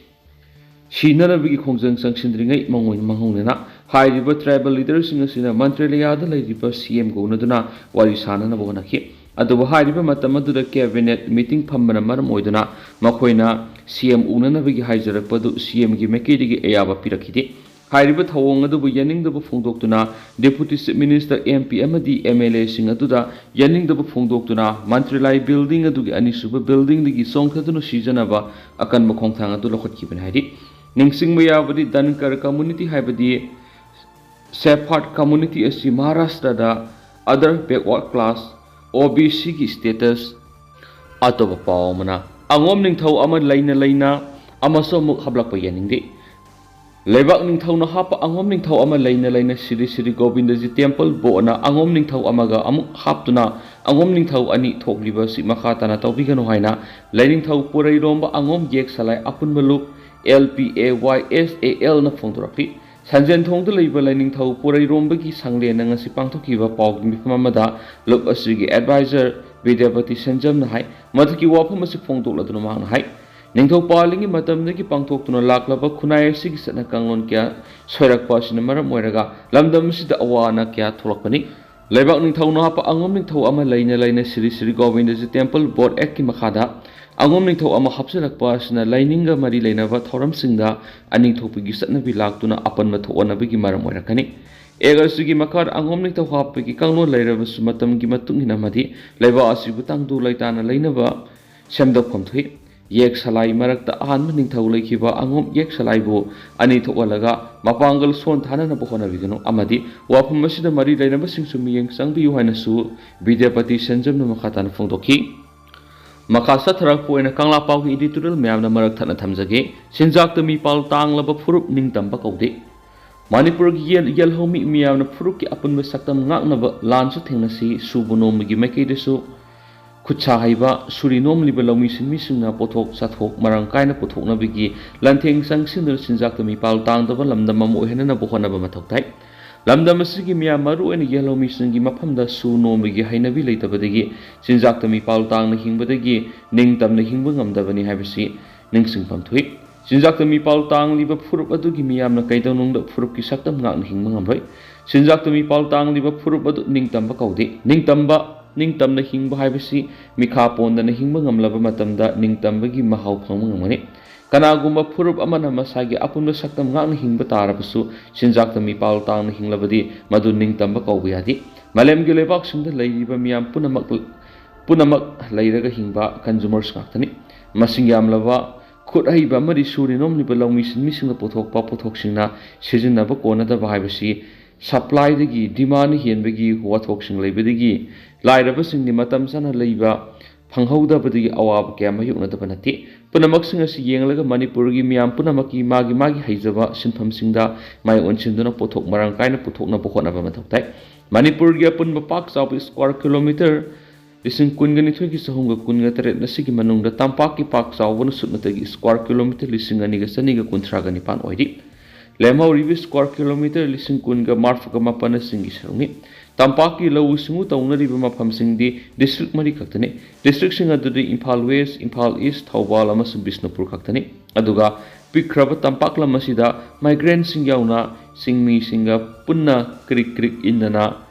ꯁꯤꯅꯅꯕꯒꯤ ꯈꯣꯡꯖꯪ ꯆꯪꯁꯤꯟꯗ꯭ꯔꯤꯉꯩ ꯃꯉꯣꯏ-, ꯃꯥꯡꯍꯧꯅꯅ ꯍꯥꯏꯔꯤꯕ tribal leaderꯁꯤꯡ ꯑꯁꯤꯅ ꯃꯟꯇ꯭ꯔꯥꯂꯌꯗ ꯂꯩꯔꯤꯕ CMꯒ ꯎꯅꯗꯨꯅ ꯋꯥꯔꯤ ꯁꯥꯅꯅꯕ ꯍꯣꯠꯅꯈꯤ꯫ ꯑꯗꯨꯕꯨ ꯍꯥꯏꯔꯤꯕ ꯃꯇꯝ ꯑꯗꯨꯗ cabinet meeting ꯐꯝꯕꯅ ꯃꯔꯝ ꯑꯣꯏꯗꯨꯅ ꯃꯈꯣꯏꯅ CM ꯎꯅꯅꯕꯒꯤ ꯍꯥꯏꯖꯔꯛꯄ ꯑꯗꯨ CMꯒꯤ ꯃꯥꯏꯀꯩꯗꯒꯤ ꯑꯌꯥꯕ ꯄꯤꯔꯛꯈꯤꯗꯦ꯫ ꯍꯥꯏꯔꯤꯕ ꯊꯧꯑꯣꯡ ꯑꯗꯨꯕꯨ ꯌꯥꯅꯤꯡꯗꯕ ꯐꯣꯡꯗꯣꯛꯇꯨꯅ Deputy Chief Minister, MP ꯑꯃꯗꯤ MLAꯁꯤꯡ ꯑꯗꯨꯗ ꯌꯥꯅꯤꯡꯗꯕ ꯐꯣꯡꯗꯣꯛꯇꯨꯅ ꯃꯟꯇ꯭ꯔꯥꯂꯌ building ꯑꯗꯨꯒꯤ ꯑꯅꯤꯁꯨꯕ buildingꯗꯒꯤ ꯆꯣꯡꯊꯗꯨꯅ ꯁꯤꯖꯅꯕ ꯑꯀꯟꯕ ꯈꯣꯡꯊꯥꯡ ꯑꯗꯨ ꯂꯧꯈꯠꯈꯤꯕꯅꯤ ꯍꯥꯏꯔꯤ꯫ ꯅꯤꯡꯁꯤꯡꯕ ꯌꯥꯕꯗꯤ, ꯙꯟꯒꯔ community ꯍꯥꯏꯕꯗꯤ Shepherd community ꯑꯁꯤ ꯃꯍꯥꯔꯥꯁꯇ꯭ꯔꯗ other backward class, OBCꯒꯤ status꯫ ꯑꯇꯣꯞꯄ ꯄꯥꯎ ꯑꯃꯅ, ꯑꯉꯣꯝ ꯅꯤꯡꯊꯧ ꯑꯃ ꯂꯩꯅ ꯂꯩꯅ ꯑꯃꯁꯨ ꯑꯃꯨꯛ ꯍꯥꯞꯂꯛꯄ ꯌꯥꯅꯤꯡꯗꯦ꯫ ꯂꯩꯕꯥꯛ ꯅꯤꯡꯊꯧꯅ ꯍꯥꯞꯄ ꯑꯉꯣꯝ ꯅꯤꯡꯊꯧ ꯑꯃ ꯂꯩꯅ ꯂꯩꯅ ꯁꯤꯔꯤ ꯁꯤꯔꯤ ꯒꯣꯕꯤꯟꯗꯖꯤ ꯇꯦꯝꯄꯜ ꯕꯣꯔꯗꯅ ꯑꯉꯣꯝ ꯅꯤꯡꯊꯧ ꯑꯃꯒ ꯑꯃꯨꯛ ꯍꯥꯞꯇꯨꯅ ꯑꯉꯣꯝ ꯅꯤꯡꯊꯧ ꯑꯅꯤ ꯊꯣꯛꯂꯤꯕ ꯑꯁꯤ ꯃꯈꯥ ꯇꯥꯅ ꯇꯧꯕꯤꯒꯅꯨ ꯍꯥꯏꯅ ꯂꯩꯅꯤꯡꯊꯧ ꯄꯨꯔꯩꯔꯣꯝꯕ ꯑꯉꯣꯝ ꯌꯦꯛ ꯁꯂꯥꯏ ꯑꯄꯨꯟꯕ ꯂꯨꯞ, ꯑꯦꯜ ꯄꯤ ꯑꯦ ꯋꯥꯏ ꯑꯦꯁ ꯑꯦ ꯑꯦꯜꯅ ꯐꯣꯡꯗꯣꯔꯛꯂꯤ꯫ ꯁꯟꯖꯦꯟꯊꯣꯡꯗ ꯂꯩꯕ ꯂꯩꯅꯤꯡꯊꯧ ꯄꯨꯔꯩꯔꯣꯝꯕꯒꯤ ꯁꯪꯂꯦꯟꯅ ꯉꯁꯤ ꯄꯥꯡꯊꯣꯛꯈꯤꯕ ꯄꯥꯎꯒꯤ ꯃꯤꯐꯝ ꯑꯃꯗ ꯂꯨꯞ ꯑꯁꯤꯒꯤ ꯑꯦꯗꯚꯥꯏꯖꯔ ꯕꯤꯗ꯭ꯌꯥꯄꯇꯤ ꯁꯟꯖꯝꯅ ꯍꯥꯏ, ꯃꯊꯛꯀꯤ ꯋꯥꯐꯝ ꯑꯁꯤ ꯐꯣꯡꯗꯣꯛꯂꯗꯨꯅ ꯃꯍꯥꯛꯅ ꯍꯥꯏ, ꯅꯤꯡꯊꯧ ꯄꯥꯜꯂꯤꯉꯩ ꯃꯇꯝꯗꯒꯤ ꯄꯥꯡꯊꯣꯛꯇꯨꯅ ꯂꯥꯛꯂꯕ ꯈꯨꯟꯅꯥꯏ ꯑꯁꯤꯒꯤ ꯆꯠꯅ ꯀꯥꯡꯂꯣꯟ ꯀꯌꯥ ꯁꯣꯏꯔꯛꯄ ꯑꯁꯤꯅ ꯃꯔꯝ ꯑꯣꯏꯔꯒ ꯂꯝꯗꯝ ꯑꯁꯤꯗ ꯑꯋꯥ ꯑꯅꯥ ꯀꯌꯥ ꯊꯣꯛꯂꯛꯄꯅꯤ꯫ ꯂꯩꯕꯥꯛ ꯅꯤꯡꯊꯧꯅ ꯍꯥꯞꯄ ꯑꯉꯣꯝ ꯅꯤꯡꯊꯧ ꯑꯃ ꯂꯩꯅ ꯂꯩꯅ ꯁꯤꯔꯤ ꯁꯤꯔꯤ ꯒꯣꯕꯤꯟꯗꯖꯤ ꯇꯦꯝꯄꯜ ꯕꯣꯔꯗ ꯑꯦꯛꯀꯤ ꯃꯈꯥꯗ ꯑꯉꯣꯝ ꯅꯤꯡꯊꯧ ꯑꯃ ꯍꯥꯞꯆꯤꯜꯂꯛꯄ ꯑꯁꯤꯅ ꯂꯥꯏꯅꯤꯡꯒ ꯃꯔꯤ ꯂꯩꯅꯕ ꯊꯧꯔꯝꯁꯤꯡꯗ ꯑꯅꯤꯡꯊꯣꯛꯄꯒꯤ ꯆꯠꯅꯕꯤ ꯂꯥꯛꯇꯨꯅ ꯑꯄꯟꯕ ꯊꯣꯛꯍꯟꯅꯕꯒꯤ ꯃꯔꯝ ꯑꯣꯏꯔꯛꯀꯅꯤ꯫ ꯑꯦꯛ ꯑꯁꯤꯒꯤ ꯃꯈꯥꯗ ꯑꯉꯣꯝ ꯅꯤꯡꯊꯧ ꯍꯥꯞꯄꯒꯤ ꯀꯥꯡꯂꯣꯟ ꯂꯩꯔꯕꯁꯨ ꯃꯇꯝꯒꯤ ꯃꯇꯨꯡ ꯏꯟꯅ ꯑꯃꯗꯤ ꯂꯩꯕꯥꯛ ꯑꯁꯤꯕꯨ ꯇꯪꯗꯨ ꯂꯩꯇꯥꯅ ꯂꯩꯅꯕ ꯁꯦꯝꯗꯣꯛꯐꯝ ꯊꯣꯛꯏ꯫ ꯌꯦꯛ ꯁꯂꯥꯏ ꯃꯔꯛꯇ ꯑꯍꯥꯟꯕ ꯅꯤꯡꯊꯧ ꯂꯩꯈꯤꯕ ꯑꯉꯣꯝ ꯌꯦꯛ ꯁꯂꯥꯏꯕꯨ ꯑꯅꯤ ꯊꯣꯛꯍꯜꯂꯒ ꯃꯄꯥꯡꯒꯜ ꯁꯣꯟꯊꯥꯅꯅꯕ ꯍꯣꯠꯅꯕꯤꯒꯅꯨ ꯑꯃꯗꯤ ꯋꯥꯐꯝ ꯑꯁꯤꯗ ꯃꯔꯤ ꯂꯩꯅꯕꯁꯤꯡꯁꯨ ꯃꯤꯠꯌꯦꯡ ꯆꯪꯕꯤꯌꯨ ꯍꯥꯏꯅꯁꯨ ꯕꯤꯗ꯭ꯌꯥꯄꯇꯤ ꯁꯟꯖꯝꯅ ꯃꯈꯥ ꯇꯥꯅ ꯐꯣꯡꯗꯣꯛꯈꯤ꯫ ꯃꯈꯥ ꯆꯠꯊꯔꯛꯄ ꯑꯣꯏꯅ ꯀꯪꯂꯥ ꯄꯥꯎꯒꯤ editorial ꯃꯌꯥꯝꯅ ꯃꯔꯛ ꯊꯠꯅ ꯊꯝꯖꯒꯦ꯫ ꯆꯤꯟꯖꯥꯛꯇ ꯃꯤꯄꯥꯜ ꯇꯥꯡꯂꯕ ꯐꯨꯔꯨꯞ ꯅꯤꯡꯇꯝꯕ ꯀꯧꯗꯦ꯫ ꯃꯅꯤꯄꯨꯔꯒꯤ ꯌꯦꯜ, ꯌꯦꯜꯍꯧꯃꯤ ꯃꯤꯌꯥꯝꯅ ꯐꯨꯔꯨꯞꯀꯤ ꯑꯄꯨꯟꯕ ꯁꯛꯇꯝ ꯉꯥꯛꯅꯕ ꯂꯥꯟꯁꯨ ꯊꯦꯡꯅꯁꯤ, ꯁꯨꯕ ꯅꯣꯝꯕꯒꯤ ꯃꯥꯏꯀꯩꯗꯁꯨ ꯈꯨꯠꯁꯥ ꯍꯩꯕ, ꯁꯨꯔꯤ ꯅꯣꯝꯂꯤꯕ ꯂꯧꯃꯤ ꯁꯤꯟꯃꯤꯁꯤꯡꯅ ꯄꯣꯠꯊꯣꯛ ꯆꯥꯊꯣꯛ ꯃꯔꯥꯡ ꯀꯥꯏꯅ ꯄꯨꯊꯣꯛꯅꯕꯒꯤ ꯂꯥꯟꯊꯦꯡ ꯆꯪꯁꯤꯟꯗꯨꯅ ꯆꯤꯟꯖꯥꯛꯇ ꯃꯤꯄꯥꯜ ꯇꯥꯡꯗꯕ ꯂꯝꯗꯝ ꯑꯃ ꯑꯣꯏꯍꯟꯅꯅꯕ ꯍꯣꯠꯅꯕ ꯃꯊꯧ ꯇꯥꯏ꯫ ꯂꯝꯗꯝ ꯑꯁꯤꯒꯤ ꯃꯤꯌꯥꯝ, ꯃꯔꯨꯑꯣꯏꯅ ꯌꯦꯜꯍꯧꯃꯤꯁꯤꯡꯒꯤ ꯃꯐꯝꯗ ꯁꯨ ꯅꯣꯝꯕꯒꯤ ꯍꯩꯅꯕꯤ ꯂꯩꯇꯕꯗꯒꯤ ꯆꯤꯟꯖꯥꯛꯇ ꯃꯤꯄꯥꯜ ꯇꯥꯡꯅ ꯍꯤꯡꯕꯗꯒꯤ ꯅꯤꯡꯇꯝꯅ ꯍꯤꯡꯕ ꯉꯝꯗꯕꯅꯤ ꯍꯥꯏꯕꯁꯤ ꯅꯤꯡꯁꯤꯡꯐꯝ ꯊꯣꯛꯏ꯫ ꯆꯤꯟꯖꯥꯛꯇ ꯃꯤꯄꯥꯜ ꯇꯥꯡꯂꯤꯕ ꯐꯨꯔꯨꯞ ꯑꯗꯨꯒꯤ ꯃꯤꯌꯥꯝꯅ ꯀꯩꯗꯧꯅꯨꯡꯗ ꯐꯨꯔꯨꯞꯀꯤ ꯁꯛꯇꯝ ꯉꯥꯛꯅ ꯍꯤꯡꯕ ꯉꯝꯂꯣꯏ꯫ ꯆꯤꯟꯖꯥꯛꯇ ꯃꯤꯄꯥꯜ ꯇꯥꯡꯂꯤꯕ ꯐꯨꯔꯨꯞ ꯑꯗꯨ ꯅꯤꯡꯇꯝꯕ ꯀꯧꯗꯦ꯫ ꯅꯤꯡꯇꯝꯕ, ꯅꯤꯡꯇꯝꯅ ꯍꯤꯡꯕ ꯍꯥꯏꯕꯁꯤ ꯃꯤꯈꯥ ꯄꯣꯟꯗꯅ ꯍꯤꯡꯕ ꯉꯝꯂꯕ ꯃꯇꯝꯗ ꯅꯤꯡꯇꯝꯕꯒꯤ ꯃꯍꯥꯎ ꯐꯪꯕ ꯉꯝꯒꯅꯤ꯫ ꯀꯅꯥꯒꯨꯝꯕ ꯐꯨꯔꯨꯞ ꯑꯃꯅ ꯃꯁꯥꯒꯤ ꯑꯄꯨꯟꯕ ꯁꯛꯇꯝ ꯉꯥꯛꯅ ꯍꯤꯡꯕ ꯇꯥꯔꯕꯁꯨ ꯆꯤꯟꯖꯥꯛꯇ ꯃꯤꯄꯥꯜ ꯇꯥꯡꯅ ꯍꯤꯡꯂꯕꯗꯤ ꯃꯗꯨ ꯅꯤꯡꯇꯝꯕ ꯀꯧꯕ ꯌꯥꯗꯦ꯫ ꯃꯥꯂꯦꯝꯒꯤ ꯂꯩꯕꯥꯛꯁꯤꯡꯗ ꯂꯩꯔꯤꯕ ꯃꯤꯌꯥꯝ ꯄꯨꯝꯅꯃꯛ, ꯄꯨꯝꯅꯃꯛ ꯂꯩꯔꯒ ꯍꯤꯡꯕ consumers ꯉꯥꯛꯇꯅꯤ꯫ ꯃꯁꯤꯡ ꯌꯥꯝꯂꯕ ꯈꯨꯠ ꯍꯩꯕ ꯑꯃꯗꯤ ꯁꯨꯔꯤ ꯅꯣꯝꯂꯤꯕ ꯂꯧꯃꯤ ꯁꯤꯟꯃꯤꯁꯤꯡꯅ ꯄꯨꯊꯣꯛꯄ ꯄꯣꯠꯊꯣꯛꯁꯤꯡꯅ ꯁꯤꯖꯤꯟꯅꯕ ꯀꯣꯟꯅꯗꯕ ꯍꯥꯏꯕꯁꯤ supplyꯗꯒꯤ demandꯅ ꯍꯦꯟꯕꯒꯤ ꯋꯥꯊꯣꯛꯁꯤꯡ ꯂꯩꯕꯗꯒꯤ ꯂꯥꯏꯔꯕꯁꯤꯡꯗꯤ ꯃꯇꯝ ꯆꯥꯅ ꯂꯩꯕ ꯐꯪꯍꯧꯗꯕꯗꯒꯤ ꯑꯋꯥꯕ ꯀꯌꯥ ꯃꯥꯌꯣꯛꯅꯗꯕ ꯅꯠꯇꯦ꯫ ꯄꯨꯝꯅꯃꯛꯁꯤꯡ ꯑꯁꯤ ꯌꯦꯡꯂꯒ ꯃꯅꯤꯄꯨꯔꯒꯤ ꯃꯤꯌꯥꯝ ꯄꯨꯝꯅꯃꯛꯀꯤ ꯃꯥꯒꯤ ꯃꯥꯒꯤ ꯍꯩꯖꯕ ꯁꯤꯟꯐꯝꯁꯤꯡꯗ ꯃꯥꯏ ꯑꯣꯟꯁꯤꯟꯗꯨꯅ ꯄꯣꯠꯊꯣꯛ ꯃꯔꯥꯡ ꯀꯥꯏꯅ ꯄꯨꯊꯣꯛꯅꯕ ꯍꯣꯠꯅꯕ ꯃꯊꯧ ꯇꯥꯏ꯫ ꯃꯅꯤꯄꯨꯔꯒꯤ ꯑꯄꯨꯟꯕ ꯄꯥꯛ ꯆꯥꯎꯕ ꯁ꯭ꯀ꯭ꯋꯥꯔ ꯀꯤꯂꯣꯃꯤꯇꯔ ꯂꯤꯁꯤꯡ ꯀꯨꯟꯒ ꯅꯤꯊꯣꯏꯒꯤ ꯆꯍꯨꯝꯒ ꯀꯨꯟꯒ ꯇꯔꯦꯠ ꯑꯁꯤꯒꯤ ꯃꯅꯨꯡꯗ ꯇꯝꯄꯥꯛꯀꯤ ꯄꯥꯛ ꯆꯥꯎꯕꯅ ꯁꯨꯞꯅꯇꯒꯤ ꯁ꯭ꯀ꯭ꯋꯥꯔ ꯀꯤꯂꯣꯃꯤꯇꯔ ꯂꯤꯁꯤꯡ ꯑꯅꯤꯒ ꯆꯅꯤꯒ ꯀꯨꯟꯊ꯭ꯔꯥꯒ ꯅꯤꯄꯥꯟ ꯑꯣꯏꯔꯤ꯫ ꯂꯦꯝꯍꯧꯔꯤꯕ ꯁ꯭ꯀ꯭ꯋꯥꯔ ꯀꯤꯂꯣꯃꯤꯇꯔ ꯂꯤꯁꯤꯡ ꯀꯨꯟꯒ ꯃꯔꯐꯨꯒ ꯃꯥꯄꯟꯅ ꯆꯤꯡꯒꯤ ꯁꯔꯨꯛꯅꯤ꯫ ꯇꯝꯄꯥꯛꯀꯤ ꯂꯧꯎ ꯁꯤꯡꯎ ꯇꯧꯅꯔꯤꯕ ꯃꯐꯝꯁꯤꯡꯗꯤ ꯗꯤꯁꯇ꯭ꯔꯤꯛ ꯃꯔꯤ ꯈꯛꯇꯅꯤ꯫ ꯗꯤꯁꯇ꯭ꯔꯤꯛꯁꯤꯡ ꯑꯗꯨꯗꯤ ꯏꯝꯐꯥꯜ ꯋꯦꯁ, ꯏꯝꯐꯥꯜ ꯏꯁ, ꯊꯧꯕꯥꯜ ꯑꯃꯁꯨꯡ ꯕꯤꯁꯅꯨꯄꯨꯔ ꯈꯛꯇꯅꯤ꯫ ꯑꯗꯨꯒ ꯄꯤꯛꯈ꯭ꯔꯕ ꯇꯝꯄꯥꯛ ꯂꯝ ꯑꯁꯤꯗ ꯃꯥꯏꯒ꯭ꯔꯦꯟꯁꯤꯡ ꯌꯥꯎꯅ ꯁꯤꯟꯃꯤꯁꯤꯡꯒ ꯄꯨꯟꯅ ꯀ꯭ꯔꯤꯛ ꯀ꯭ꯔꯤꯛ ꯏꯟꯗꯅ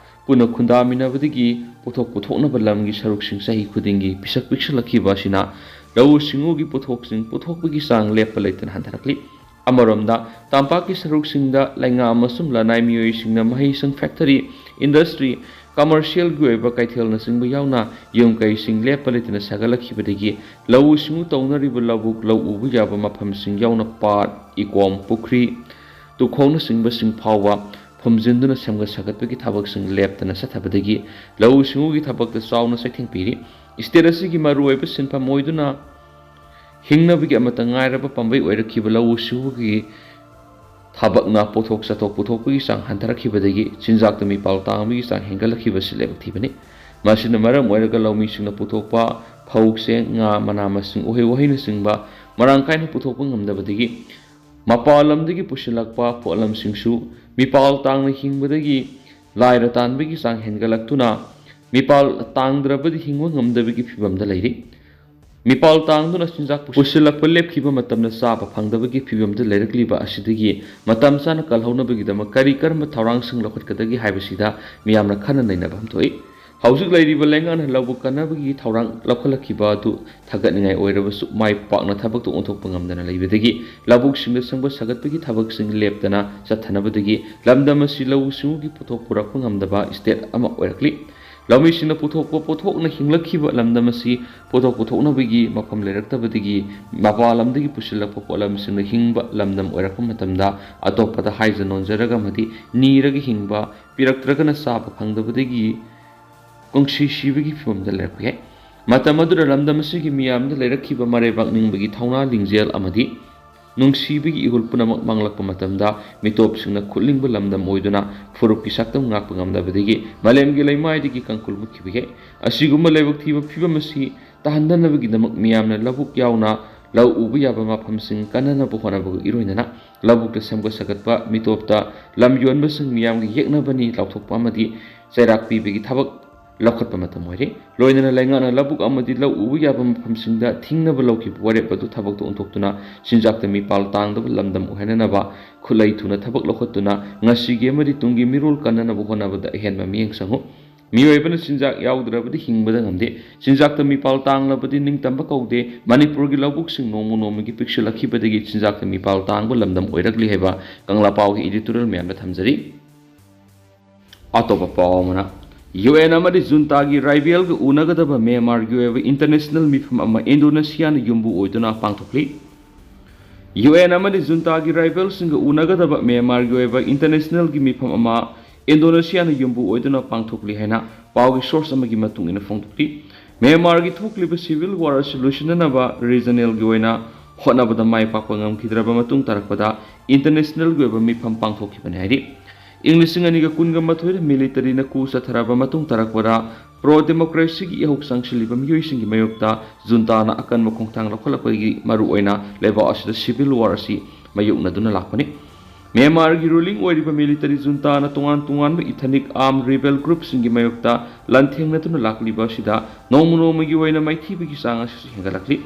ꯄꯨꯟꯅ ꯈꯨꯟꯗꯥꯃꯤꯟꯅꯕꯗꯒꯤ ꯄꯣꯠꯊꯣꯛ ꯄꯨꯊꯣꯛꯅꯕ ꯂꯝꯒꯤ ꯁꯔꯨꯛꯁꯤꯡ ꯆꯍꯤ ꯈꯨꯗꯤꯡꯒꯤ ꯄꯤꯁꯛ ꯄꯤꯛꯁꯤꯜꯂꯛꯈꯤꯕ ꯑꯁꯤꯅ ꯂꯧꯎ ꯁꯤꯡꯎꯒꯤ ꯄꯣꯠꯊꯣꯛꯁꯤꯡ ꯄꯨꯊꯣꯛꯄꯒꯤ ꯆꯥꯡ ꯂꯦꯞꯄ ꯂꯩꯇꯅ ꯍꯟꯊꯔꯛꯂꯤ꯫ ꯑꯃꯔꯣꯝꯗ, ꯇꯝꯄꯥꯛꯀꯤ ꯁꯔꯨꯛꯁꯤꯡꯗ ꯂꯩꯉꯥꯛ ꯑꯃꯁꯨꯡ ꯂꯅꯥꯏ ꯃꯤꯑꯣꯏꯁꯤꯡꯅ ꯃꯍꯩꯁꯪ, ꯐꯦꯛꯇꯔꯤ, ꯏꯟꯗꯁꯇ꯭ꯔꯤ, ꯀꯃꯔꯁꯤꯌꯦꯜꯒꯤ ꯑꯣꯏꯕ ꯀꯩꯊꯦꯜꯅꯆꯤꯡꯕ ꯌꯥꯎꯅ ꯌꯨꯝ ꯀꯩꯁꯤꯡ ꯂꯦꯞꯄ ꯂꯩꯇꯅ ꯁꯥꯒꯠꯂꯛꯈꯤꯕꯗꯒꯤ ꯂꯧꯎ ꯁꯤꯡꯎ ꯇꯧꯅꯔꯤꯕ ꯂꯧꯕꯨꯛ, ꯂꯧ ꯎꯕ ꯌꯥꯕ ꯃꯐꯝꯁꯤꯡ ꯌꯥꯎꯅ ꯄꯥꯠ, ꯏꯀꯣꯝ, ꯄꯨꯈ꯭ꯔꯤ, ꯇꯨꯈꯣꯡꯅꯆꯤꯡꯕꯁꯤꯡ ꯐꯥꯎꯕ ꯐꯨꯝꯖꯤꯟꯗꯨꯅ ꯁꯦꯝꯒꯠ ꯁꯥꯒꯠꯄꯒꯤ ꯊꯕꯛꯁꯤꯡ ꯂꯦꯞꯇꯅ ꯆꯠꯊꯕꯗꯒꯤ ꯂꯧꯎ ꯁꯤꯡꯎꯒꯤ ꯊꯕꯛꯇ ꯆꯥꯎꯅ ꯆꯩꯊꯦꯡ ꯄꯤꯔꯤ꯫ ꯁ꯭ꯇꯦꯠ ꯑꯁꯤꯒꯤ ꯃꯔꯨꯑꯣꯏꯕ ꯁꯤꯟꯐꯝ ꯑꯣꯏꯗꯨꯅ ꯍꯤꯡꯅꯕꯒꯤ ꯑꯃꯠꯇ ꯉꯥꯏꯔꯕ ꯄꯥꯝꯕꯩ ꯑꯣꯏꯔꯛꯈꯤꯕ ꯂꯧꯎ ꯁꯤꯡꯎꯒꯤ ꯊꯕꯛꯅ ꯄꯣꯠꯊꯣꯛ ꯆꯥꯊꯣꯛ ꯄꯨꯊꯣꯛꯄꯒꯤ ꯆꯥꯡ ꯍꯟꯊꯔꯛꯈꯤꯕꯗꯒꯤ ꯆꯤꯟꯖꯥꯛꯇ ꯃꯤꯄꯥꯜ ꯇꯥꯡꯕꯒꯤ ꯆꯥꯡ ꯍꯦꯟꯒꯠꯂꯛꯈꯤꯕꯁꯤ ꯂꯥꯏꯕꯛ ꯊꯤꯕꯅꯤ꯫ ꯃꯁꯤꯅ ꯃꯔꯝ ꯑꯣꯏꯔꯒ ꯂꯧꯃꯤꯁꯤꯡꯅ ꯄꯨꯊꯣꯛꯄ ꯐꯧ, ꯆꯦꯡ, ꯉꯥ, ꯃꯅꯥ ꯃꯁꯤꯡ, ꯎꯍꯩ ꯋꯥꯍꯩꯅꯆꯤꯡꯕ ꯃꯔꯥꯡ ꯀꯥꯏꯅ ꯄꯨꯊꯣꯛꯄ ꯉꯝꯗꯕꯗꯒꯤ ꯃꯄꯥꯟ ꯂꯝꯗꯒꯤ ꯄꯨꯁꯤꯜꯂꯛꯄ ꯄꯣꯠꯂꯝꯁꯤꯡꯁꯨ ꯃꯤꯄꯥꯜ ꯇꯥꯡꯅ ꯍꯤꯡꯕꯗꯒꯤ ꯂꯥꯏꯔ ꯇꯥꯟꯕꯒꯤ ꯆꯥꯡ ꯍꯦꯟꯒꯠꯂꯛꯇꯨꯅ ꯃꯤꯄꯥꯜ ꯇꯥꯡꯗ꯭ꯔꯕꯗꯤ ꯍꯤꯡꯕ ꯉꯝꯗꯕꯒꯤ ꯐꯤꯚꯝꯗ ꯂꯩꯔꯤ꯫ ꯃꯤꯄꯥꯜ ꯇꯥꯡꯗꯨꯅ ꯆꯤꯟꯖꯥꯛ ꯄꯨꯁꯤꯜꯂꯛꯄ ꯂꯦꯞꯈꯤꯕ ꯃꯇꯝꯗ ꯆꯥꯕ ꯐꯪꯗꯕꯒꯤ ꯐꯤꯚꯝꯗ ꯂꯩꯔꯛꯂꯤꯕ ꯑꯁꯤꯗꯒꯤ ꯃꯇꯝ ꯆꯥꯅ ꯀꯜꯍꯧꯅꯕꯒꯤꯗꯃꯛ ꯀꯔꯤ ꯀꯔꯝꯕ ꯊꯧꯔꯥꯡꯁꯤꯡ ꯂꯧꯈꯠꯀꯗꯒꯦ ꯍꯥꯏꯕꯁꯤꯗ ꯃꯤꯌꯥꯝꯅ ꯈꯟꯅ ꯅꯩꯅꯕ ꯑꯃ ꯊꯣꯛꯏ꯫ ꯍꯧꯖꯤꯛ ꯂꯩꯔꯤꯕ ꯂꯩꯉꯥꯛꯅ ꯂꯧꯕꯨꯛ ꯀꯟꯅꯕꯒꯤ ꯊꯧꯔꯥꯡ ꯂꯧꯈꯠꯂꯛꯈꯤꯕ ꯑꯗꯨ ꯊꯥꯒꯠꯅꯤꯡꯉꯥꯏ ꯑꯣꯏꯔꯕꯁꯨ ꯃꯥꯏ ꯄꯥꯛꯅ ꯊꯕꯛꯇ ꯑꯣꯟꯊꯣꯛꯄ ꯉꯝꯗꯅ ꯂꯩꯕꯗꯒꯤ ꯂꯧꯕꯨꯛꯁꯤꯡꯗ ꯆꯪꯕ ꯁꯥꯒꯠꯄꯒꯤ ꯊꯕꯛꯁꯤꯡ ꯂꯦꯞꯇꯅ ꯆꯠꯊꯅꯕꯗꯒꯤ ꯂꯝꯗꯝ ꯑꯁꯤ ꯂꯧꯎ ꯁꯤꯡꯎꯒꯤ ꯄꯣꯠꯊꯣꯛ ꯄꯨꯔꯛꯄ ꯉꯝꯗꯕ ꯁ꯭ꯇꯦꯠ ꯑꯃ ꯑꯣꯏꯔꯛꯂꯤ꯫ ꯂꯧꯃꯤꯁꯤꯡꯅ ꯄꯨꯊꯣꯛꯄ ꯄꯣꯠꯊꯣꯛꯅ ꯍꯤꯡꯂꯛꯈꯤꯕ ꯂꯝꯗꯝ ꯑꯁꯤ ꯄꯣꯠꯊꯣꯛ ꯄꯨꯊꯣꯛꯅꯕꯒꯤ ꯃꯐꯝ ꯂꯩꯔꯛꯇꯕꯗꯒꯤ ꯃꯄꯥꯟ ꯂꯝꯗꯒꯤ ꯄꯨꯁꯤꯜꯂꯛꯄ ꯄꯣꯠꯂꯝꯁꯤꯡꯅ ꯍꯤꯡꯕ ꯂꯝꯗꯝ ꯑꯣꯏꯔꯛꯄ ꯃꯇꯝꯗ ꯑꯇꯣꯞꯄꯗ ꯍꯥꯏꯖ ꯅꯣꯟꯖꯔꯒ ꯑꯃꯗꯤ ꯅꯤꯔꯒ ꯍꯤꯡꯕ, ꯄꯤꯔꯛꯇ꯭ꯔꯒꯅ ꯆꯥꯕ ꯐꯪꯗꯕꯗꯒꯤ ꯄꯨꯟꯁꯤ ꯁꯤꯕꯒꯤ ꯐꯤꯕꯝꯗ ꯂꯩꯔꯛꯄ ꯌꯥꯏ꯫ ꯃꯇꯝ ꯑꯗꯨꯗ ꯂꯝꯗꯝ ꯑꯁꯤꯒꯤ ꯃꯤꯌꯥꯝꯗ ꯂꯩꯔꯛꯈꯤꯕ ꯃꯔꯩꯕꯥꯛ ꯅꯤꯡꯕꯒꯤ ꯊꯧꯅꯥ ꯂꯤꯡꯖꯦꯜ ꯑꯃꯗꯤ ꯅꯨꯡꯁꯤꯕꯒꯤ ꯏꯍꯨꯜ ꯄꯨꯝꯅꯃꯛ ꯃꯥꯡꯂꯛꯄ ꯃꯇꯝꯗ, ꯃꯤꯇꯣꯞꯁꯤꯡꯅ ꯈꯨꯠꯂꯤꯡꯕ ꯂꯝꯗꯝ ꯑꯣꯏꯗꯨꯅ ꯐꯨꯔꯨꯞꯀꯤ ꯁꯛꯇꯝ ꯉꯥꯛꯄ ꯉꯝꯗꯕꯗꯒꯤ ꯃꯥꯂꯦꯝꯒꯤ ꯂꯩꯃꯥꯏꯗꯒꯤ ꯀꯪꯀꯨꯜ ꯃꯨꯠꯈꯤꯕ ꯌꯥꯏ꯫ ꯑꯁꯤꯒꯨꯝꯕ ꯂꯥꯏꯕꯛ ꯊꯤꯕ ꯐꯤꯕꯝ ꯑꯁꯤ ꯇꯥꯍꯟꯗꯅꯕꯒꯤꯗꯃꯛ ꯃꯤꯌꯥꯝꯅ ꯂꯧꯕꯨꯛ ꯌꯥꯎꯅ ꯂꯧ ꯎꯕ ꯌꯥꯕ ꯃꯐꯝꯁꯤꯡ ꯀꯟꯅꯅꯕ ꯍꯣꯠꯅꯕꯒ ꯏꯔꯣꯏꯅꯅ ꯂꯧꯕꯨꯛꯇ ꯁꯦꯝꯒꯠ ꯁꯥꯒꯠꯄ, ꯃꯤꯇꯣꯞꯇ ꯂꯝ ꯌꯣꯟꯕꯁꯤꯡ ꯃꯤꯌꯥꯝꯒꯤ ꯌꯦꯛꯅꯕꯅꯤ ꯂꯥꯎꯊꯣꯛꯄ ꯑꯃꯗꯤ ꯆꯩꯔꯥꯛ ꯄꯤꯕꯒꯤ ꯊꯕꯛ ꯂꯧꯈꯠꯄ ꯃꯇꯝ ꯑꯣꯏꯔꯦ꯫ ꯂꯣꯏꯅꯅ ꯂꯩꯉꯥꯛꯅ ꯂꯧꯕꯨꯛ ꯑꯃꯗꯤ ꯂꯧ ꯎꯕ ꯌꯥꯕ ꯃꯐꯝꯁꯤꯡꯗ ꯊꯤꯡꯅꯕ ꯂꯧꯈꯤꯕ ꯋꯥꯔꯦꯞ ꯑꯗꯨ ꯊꯕꯛꯇ ꯑꯣꯟꯊꯣꯛꯇꯨꯅ ꯆꯤꯟꯖꯥꯛꯇ ꯃꯤꯄꯥꯜ ꯇꯥꯡꯗꯕ ꯂꯝꯗꯝ ꯑꯣꯏꯍꯟꯅꯅꯕ ꯈꯨꯠꯂꯩ ꯊꯨꯅ ꯊꯕꯛ ꯂꯧꯈꯠꯇꯨꯅ ꯉꯁꯤꯒꯤ ꯑꯃꯗꯤ ꯇꯨꯡꯒꯤ ꯃꯤꯔꯣꯜ ꯀꯟꯅꯅꯕ ꯍꯣꯠꯅꯕꯗ ꯑꯍꯦꯟꯕ ꯃꯤꯠꯌꯦꯡ ꯆꯪꯉꯨ꯫ ꯃꯤꯑꯣꯏꯕꯅ ꯆꯤꯟꯖꯥꯛ ꯌꯥꯎꯗ꯭ꯔꯕꯗꯤ ꯍꯤꯡꯕꯗ ꯉꯝꯗꯦ꯫ ꯆꯤꯟꯖꯥꯛꯇ ꯃꯤꯄꯥꯜ ꯇꯥꯡꯂꯕꯗꯤ ꯅꯤꯡꯇꯝꯕ ꯀꯧꯗꯦ꯫ ꯃꯅꯤꯄꯨꯔꯒꯤ ꯂꯧꯕꯨꯛꯁꯤꯡ ꯅꯣꯡꯃ ꯅꯣꯡꯃꯒꯤ ꯄꯤꯛꯁꯤꯜꯂꯛꯈꯤꯕꯗꯒꯤ ꯆꯤꯟꯖꯥꯛꯇ ꯃꯤꯄꯥꯜ ꯇꯥꯡꯕ ꯂꯝꯗꯝ ꯑꯣꯏꯔꯛꯂꯤ ꯍꯥꯏꯕ ꯀꯪꯂꯥ ꯄꯥꯎꯒꯤ editorial ꯃꯌꯥꯝꯗ ꯊꯝꯖꯔꯤ꯫ ꯑꯇꯣꯞꯄ ꯄꯥꯎ ꯑꯃꯅ, ꯌꯨ ꯑꯦꯟ ꯑꯃꯗꯤ ꯖꯨꯟꯇꯥꯒꯤ ꯔꯥꯏꯕꯦꯜꯒ ꯎꯅꯒꯗꯕ ꯃ꯭ꯌꯥꯟꯃꯥꯔꯒꯤ ꯑꯣꯏꯕ international ꯃꯤꯐꯝ ꯑꯃ ꯏꯟꯗꯣꯅꯦꯁꯤꯌꯥꯅ ꯌꯨꯝꯕꯨ ꯑꯣꯏꯗꯨꯅ ꯄꯥꯡꯊꯣꯛꯂꯤ꯫ ꯌꯨ ꯑꯦꯟ ꯑꯃꯗꯤ ꯖꯨꯟꯇꯥꯒꯤ ꯔꯥꯏꯕꯦꯜꯁꯤꯡꯒ ꯎꯅꯒꯗꯕ ꯃ꯭ꯌꯥꯟꯃꯥꯔꯒꯤ ꯑꯣꯏꯕ internationalꯒꯤ ꯃꯤꯐꯝ ꯑꯃ ꯏꯟꯗꯣꯅꯦꯁꯤꯌꯥꯅ ꯌꯨꯝꯕꯨ ꯑꯣꯏꯗꯨꯅ ꯄꯥꯡꯊꯣꯛꯂꯤ ꯍꯥꯏꯅ ꯄꯥꯎꯒꯤ source ꯑꯃꯒꯤ ꯃꯇꯨꯡ ꯏꯟꯅ ꯐꯣꯡꯗꯣꯛꯂꯤ꯫ ꯃ꯭ꯌꯥꯟꯃꯥꯔꯒꯤ ꯊꯣꯛꯂꯤꯕ civil war ꯑꯁꯤ ꯂꯣꯏꯁꯤꯟꯅꯅꯕ regionalꯒꯤ ꯑꯣꯏꯅ ꯍꯣꯠꯅꯕꯗ ꯃꯥꯏ ꯄꯥꯛꯄ ꯉꯝꯈꯤꯗ꯭ꯔꯕ ꯃꯇꯨꯡ ꯇꯥꯔꯛꯄꯗ internationalꯒꯤ ꯑꯣꯏꯕ ꯃꯤꯐꯝ ꯄꯥꯡꯊꯣꯛꯈꯤꯕꯅꯤ ꯍꯥꯏꯔꯤ꯫ ꯏꯪ ꯂꯤꯁꯤꯡ ꯑꯅꯤꯒ ꯀꯨꯟꯒ ꯃꯥꯊꯣꯏꯗ militaryꯅ coup ꯆꯠꯊꯔꯕ ꯃꯇꯨꯡ ꯇꯥꯔꯛꯄꯗ pro democracyꯒꯤ ꯏꯍꯧ ꯆꯪꯁꯤꯜꯂꯤꯕ ꯃꯤꯑꯣꯏꯁꯤꯡꯒꯤ ꯃꯥꯌꯣꯛꯇ ꯖꯨꯟꯇꯥꯅ ꯑꯀꯟꯕ ꯈꯣꯡꯊꯥꯡ ꯂꯧꯈꯠꯂꯛꯄꯗꯒꯤ ꯃꯔꯨꯑꯣꯏꯅ ꯂꯩꯕꯥꯛ ꯑꯁꯤꯗ civil war ꯑꯁꯤ ꯃꯥꯌꯣꯛꯅꯗꯨꯅ ꯂꯥꯛꯄꯅꯤ꯫ ꯃ꯭ꯌꯥꯟꯃꯥꯔꯒꯤ ruling ꯑꯣꯏꯔꯤꯕ military ꯖꯨꯟꯇꯥꯅ ꯇꯣꯉꯥꯟ ꯇꯣꯉꯥꯟꯕ ethnic armed rebel groupꯁꯤꯡꯒꯤ ꯃꯥꯌꯣꯛꯇ ꯂꯥꯟꯊꯦꯡꯅꯗꯨꯅ ꯂꯥꯛꯂꯤꯕ ꯑꯁꯤꯗ ꯅꯣꯡꯃ ꯅꯣꯡꯃꯒꯤ ꯑꯣꯏꯅ ꯃꯥꯏꯊꯤꯕꯒꯤ ꯆꯥꯡ ꯑꯁꯤꯁꯨ ꯍꯦꯟꯒꯠꯂꯛꯂꯤ꯫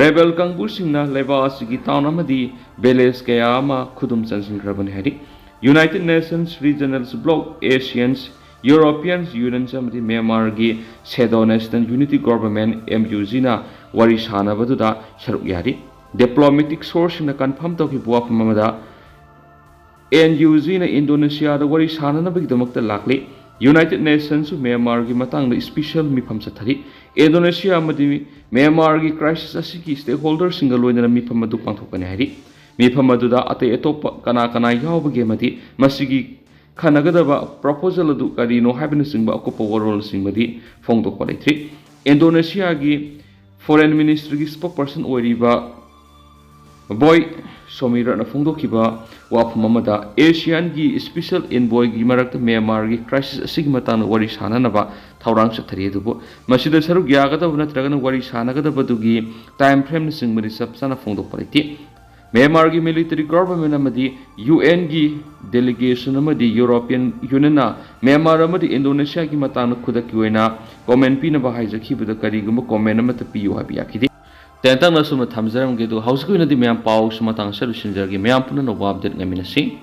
Rebel ꯀꯥꯡꯕꯨꯁꯤꯡꯅ ꯂꯩꯕꯥꯛ ꯑꯁꯤꯒꯤ town ꯑꯃꯗꯤ village ꯀꯌꯥ ꯑꯃ ꯈꯨꯗꯨꯝ ꯆꯟꯁꯤꯟꯈ꯭ꯔꯕꯅꯤ ꯍꯥꯏꯔꯤ꯫ United Nations Regional Bloc, ASEANs, European Unions ꯑꯃꯗꯤ ꯃ꯭ꯌꯥꯟꯃꯥꯔꯒꯤ Pseudo National Unity Government, MUGꯅ ꯋꯥꯔꯤ ꯁꯥꯅꯕꯗꯨꯗ ꯁꯔꯨꯛ ꯌꯥꯔꯤ꯫ Diplomatic sourceꯁꯤꯡꯅ confirm ꯇꯧꯈꯤꯕ ꯋꯥꯐꯝ ꯑꯃꯗ, NUGꯅ ꯏꯟꯗꯣꯅꯦꯁꯤꯌꯥꯗ ꯋꯥꯔꯤ ꯁꯥꯅꯅꯕꯒꯤꯗꯃꯛꯇ ꯂꯥꯛꯂꯤ꯫ United Nationsꯁꯨ ꯃ꯭ꯌꯥꯟꯃꯥꯔꯒꯤ ꯃꯇꯥꯡꯗ special ꯃꯤꯐꯝ ꯆꯠꯊꯔꯤ꯫ ꯏꯟꯗꯣꯅꯦꯁꯤꯌꯥ ꯑꯃꯗꯤ ꯃ꯭ꯌꯥꯟꯃꯥꯔꯒꯤ crisis ꯑꯁꯤꯒꯤ stakeholderꯁꯤꯡꯒ ꯂꯣꯏꯅꯅ ꯃꯤꯐꯝ ꯑꯗꯨ ꯄꯥꯡꯊꯣꯛꯀꯅꯤ ꯍꯥꯏꯔꯤ꯫ ꯃꯤꯐꯝ ꯑꯗꯨꯗ ꯑꯇꯩ ꯑꯇꯣꯞꯄ ꯀꯅꯥ ꯀꯅꯥ ꯌꯥꯎꯕꯒꯦ ꯑꯃꯗꯤ ꯃꯁꯤꯒꯤ ꯈꯟꯅꯒꯗꯕ proposal ꯑꯗꯨ ꯀꯔꯤꯅꯣ ꯍꯥꯏꯕꯅꯆꯤꯡꯕ ꯑꯀꯨꯞꯄ ꯋꯥꯔꯣꯜꯁꯤꯡꯕꯗꯤ ꯐꯣꯡꯗꯣꯛꯄ ꯂꯩꯇ꯭ꯔꯤ꯫ ꯏꯟꯗꯣꯅꯦꯁꯤꯌꯥꯒꯤ ꯐꯣꯔꯦꯟ ꯃꯤꯅꯤꯁꯇ꯭ꯔꯤꯒꯤ ꯁ꯭ꯄꯣꯛꯄꯔꯁꯟ ꯑꯣꯏꯔꯤꯕ ꯕꯣꯏ ꯁꯣꯃꯤꯔꯠꯅ ꯐꯣꯡꯗꯣꯛꯈꯤꯕ ꯋꯥꯐꯝ ꯑꯃꯗ, ꯑꯦꯁꯤꯌꯥꯟꯒꯤ ꯁ꯭ꯄꯤꯁꯦꯜ ꯏꯟꯕꯣꯏꯒꯤ ꯃꯔꯛꯇ ꯃ꯭ꯌꯥꯟꯃꯥꯔꯒꯤ ꯀ꯭ꯔꯥꯏꯁꯤꯁ ꯑꯁꯤꯒꯤ ꯃꯇꯥꯡꯗ ꯋꯥꯔꯤ ꯁꯥꯅꯅꯕ ꯊꯧꯔꯥꯡ ꯆꯠꯊꯔꯤ, ꯑꯗꯨꯕꯨ ꯃꯁꯤꯗ ꯁꯔꯨꯛ ꯌꯥꯒꯗꯕ ꯅꯠꯇ꯭ꯔꯒꯅ ꯋꯥꯔꯤ ꯁꯥꯅꯒꯗꯕꯗꯨꯒꯤ ꯇꯥꯏꯝ ꯐ꯭ꯔꯦꯝꯅꯆꯤꯡꯕꯗꯤ ꯆꯞ ꯆꯥꯅ ꯐꯣꯡꯗꯣꯛꯄ ꯂꯩꯇꯦ꯫ ꯃ꯭ꯌꯥꯟꯃꯥꯔꯒꯤ ꯃꯤꯂꯤꯇꯔꯤ ꯒꯣꯚꯔꯟꯃꯦꯟ ꯑꯃꯗꯤ ꯌꯨ ꯑꯦꯟꯒꯤ ꯗꯦꯂꯤꯒꯦꯁꯟ ꯑꯃꯗꯤ ꯌꯨꯔꯣꯄꯤꯌꯟ ꯌꯨꯅꯤꯌꯟꯅ ꯃ꯭ꯌꯥꯟꯃꯥꯔ ꯑꯃꯗꯤ ꯏꯟꯗꯣꯅꯦꯁꯤꯌꯥꯒꯤ ꯃꯇꯥꯡꯗ ꯈꯨꯗꯛꯀꯤ ꯑꯣꯏꯅ ꯀꯣꯃꯦꯟ ꯄꯤꯅꯕ ꯍꯥꯏꯖꯈꯤꯕꯗ ꯀꯔꯤꯒꯨꯝꯕ ꯀꯣꯃꯦꯟ ꯑꯃꯠꯇ ꯄꯤꯌꯨ ꯍꯥꯏꯕ ꯌꯥꯈꯤꯗꯦ꯫ ꯇꯦꯟꯇꯛꯅ ꯑꯁꯨꯝꯅ ꯊꯝꯖꯔꯝꯒꯦ, ꯑꯗꯨꯒ ꯍꯧꯖꯤꯛꯀꯤ ꯑꯣꯏꯅꯗꯤ ꯃꯌꯥꯝ ꯄꯥꯎꯁꯨ ꯃꯇꯥꯡ ꯑꯁꯤꯗ ꯂꯣꯏꯁꯤꯟꯖꯔꯒꯦ꯫ ꯃꯌꯥꯝ ꯄꯨꯝꯅꯃꯛ ꯑꯞꯗꯦꯠ ꯉꯥꯏꯃꯤꯟꯅꯁꯤ꯫